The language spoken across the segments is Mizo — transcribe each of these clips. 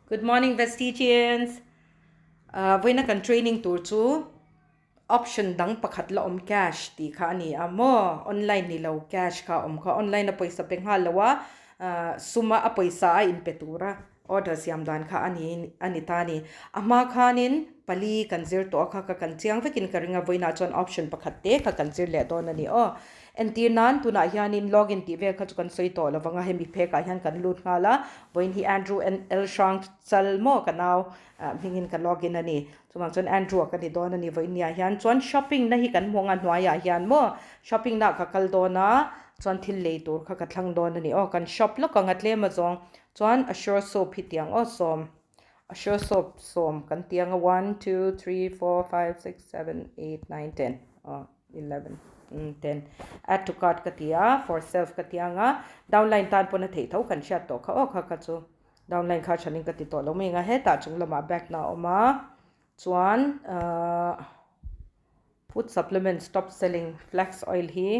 Good morning Vestigians. Vawiina kan training tur chu option dang pakhat la awm cash tih kha a ni a maw online ni lo cash kha a awm kha online a pawisa pe nghal lo a suma a pawisa a inpe tura order siam dan kha a ni a ni ta a ni. A hma khanin pali kan zir tawh a kha kha kan chiang vekin ka ring a vawiinah chuan option pakhat te kha kan zir leh dawn a ni aw. Entir nan tunah hianin login tih vel kha chu kan sawi tawh lovang a, hemi phekah hian kan lut nghal a, vawiin hi Andrew L Hrang chal maw ka nau hmingin ka login a ni. Chuvang chuan Andrew a ka ni dawn a ni vawiin niah hian chuan shopping na hi kan hmu ang a hnuaiah hian maw shopping na ka kal dawn a chuan thil lei tur kha ka thlang dawn a ni aw kan shop lawk ang a tlem azawng chuan Assure soap hi tiang aw sawm Assure soap sawm kan tiang a one two three four five six seven eight nine ten aw. 11 10 add to cart ka ti a for self ka ti anga downline tan pawn a theih tho kan hriat tawh kha aw kha kha chu downline kha thanin ka ti tawh lo mai ang a hetah chung lamah back na a awm a chuan ahh food supplement stop selling flax oil hi.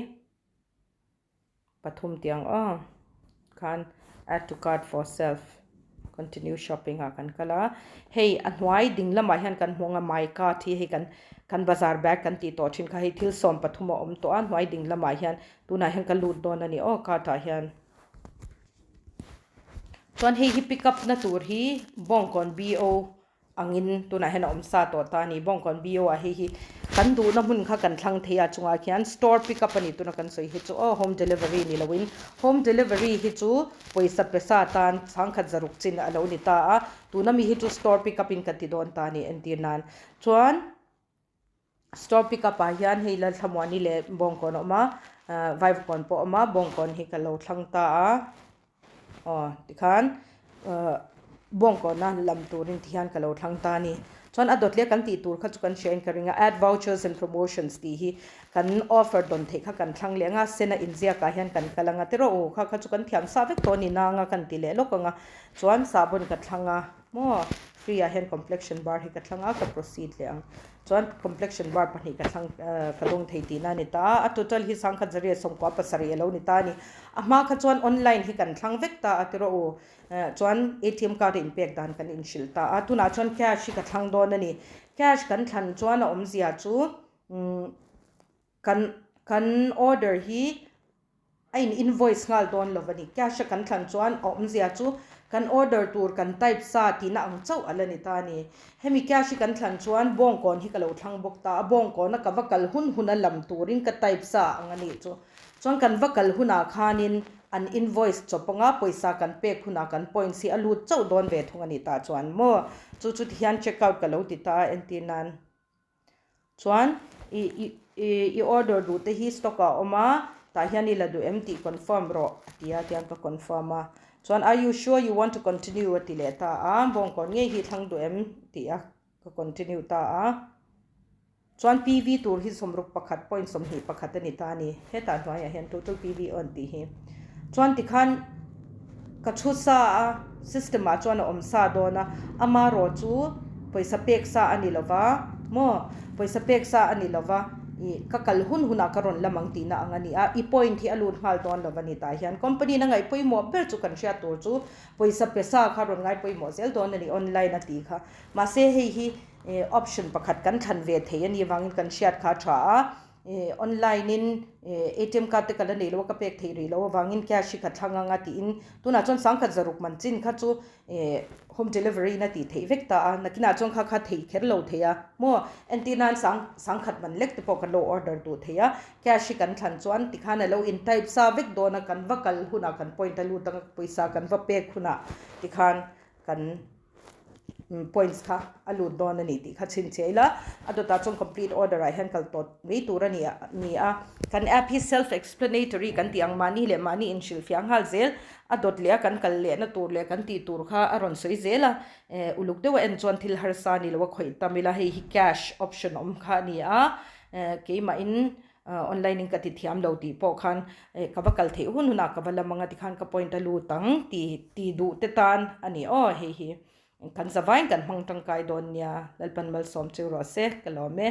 Pathum tiang aw khan add to cart for self continue shopping ah kan kal a hei a hnuai ding lamah hian kan hmu ang a my cart hi hei kan kan bazar bag kan tih tawh thin kha hei thil sawm pathum a awm tawh a hnuai ding lamah hian tunah hian ka lut dawn a ni aw cart ah hian chuan hei hi pick up na tur hi bawngkawn BO angin tunah hian a awm sa tawh ta a ni. Bawngkawn BO ah hei hi kan duhna hmun kha kan thlang thei a chungah khian store pick up a ni tuna kan sawi hi chu aw home delivery ni loin home delivery hi chu pawisa pe sa tan chhangkhat zaruk chin a lo ni ta a tuna mi hi chu store pick up in kan ti dawn ta a ni entir nan chuan store pick up ah hian hei Lalthlamuani leh Bawngkawn a awm a Vaivakawn pawh a awm a Bawngkawn hi ka lo thlang ta a aw tikhan ahh Bawngkawna lam turin tihian ka lo thlang ta a ni chuan a dawt leh kan tih tur kha chu kan hria in ka ring a add vouchers and promotions tih hi kan offer dawn theih kha kan thlang leh ang a sen a inziak ah hian kan kal ang a tiraw u kha kha chu kan thiam sa vek tawh a ni nang a kan ti leh lawk ang a chuan sahbawn ka thlang a maw free ah hian complexion bar hi ka thlang a ka proceed leh ang. Chuan complexion bar pahnih ka thlang ka dawng thei tihna a ni ta a, a total hi sangkhat zariat sawmkua pasarih a lo ni ta a ni. A hma kha chuan online hi kan thlang vek ta a tiraw u, chuan atm card a inpek dan kan inhrilh ta a, tunah chuan cash hi ka thlang dawn a ni. Cash kan thlan chuan a awmzia chu kan kan order hi a in invoice nghal dawn lo a ni. Cash a kan thlan chuan a awmzia chu kan order tur kan type sa tihna ang chauh a la ni ta a ni. Hemi cash hi kan thlan chuan bawngkawn hi ka lo thlang bawk ta a, bawngkawn a ka va kal hun hun a lam turin ka type sa ang a nih chu. Chuan kan va kal hunah khanin an invoice chawp anga pawisa kan pek hunah kan points hi a lut chauh dawn ve thung a ni tah chuan maw chu chu tihian check out ka lo ti ta a entir nan. Chuan i i i order duh te hi stock ah a awm a, tah hian i la duh em tih confirm rawh a ti a, tiang ka confirm a. Chuan are you sure you want to continue a ti leh ta a, bawngkawn ngei hi thlang duh em tih a ka continue ta a. Chuan PV tur hi sawmruk pakhat point 21 a ni ta a ni, hetah hnuaiah hian total PV on tih hi. Chuan tikhan ka thu sa a, system ah chuan a awm sa dawn a, amarawh chu pawisa pek sa a ni lova maw, pawisa pek sa a ni lova ih ka kal hun hunah ka rawn lam ang tihna ang a ni a, i point hi a lut nghal dawn lova ni tah hian company na ngaih pawimawh ber chu kan hriat tur chu pawisa pe sa kha rawn ngai pawimawh zel dawn a ni online a tih kha mahse hei hi option pakhat kan thlan ve thei a nih vangin kan hriat kha a tha a. Online in atm card te ka la nei lo a ka pek theih rih loh avangin cash hi ka thlang ang a tiin tunah chuan sangkhat zaruk man chin kha chu home delivery in a tih theih vek ta a nakinah chuan kha kha theih kher lo thei a maw entir nan sang sangkhat man lek te pawh kan lo order duh thei a cash hi kan thlan chuan tikhan a lo in type sa vek dawn a kan va kal hunah kan point a lut ang a pawisa kan va pek hunah tikhan kan points kha a lut dawn a ni tih kha chhinchhiah ila a dawtah chuan complete order ah hian kal tawt mai tur a ni ni a kan app hi self explanatory kan tih ang mahni leh mahni inhrilhfiah nghal zel a dawt leh a kan kal leh na tur leh kan tih tur kha a rawn sawi zel a eh uluk deuh a en chuan thil harsa ni lo a khawih tam ila hei hi cash option awm kha a ni a eh keimah in Online in ka ti thiam lo tih pawh khan ka va kal theih hun hunah ka va lam ang a tikhan ka point a lut ang tih tih duh te tan a ni aw hei hi kan zavain kan hmang tangkai dawn nia Lalpan malsawm cheu rawh se ka lawm e.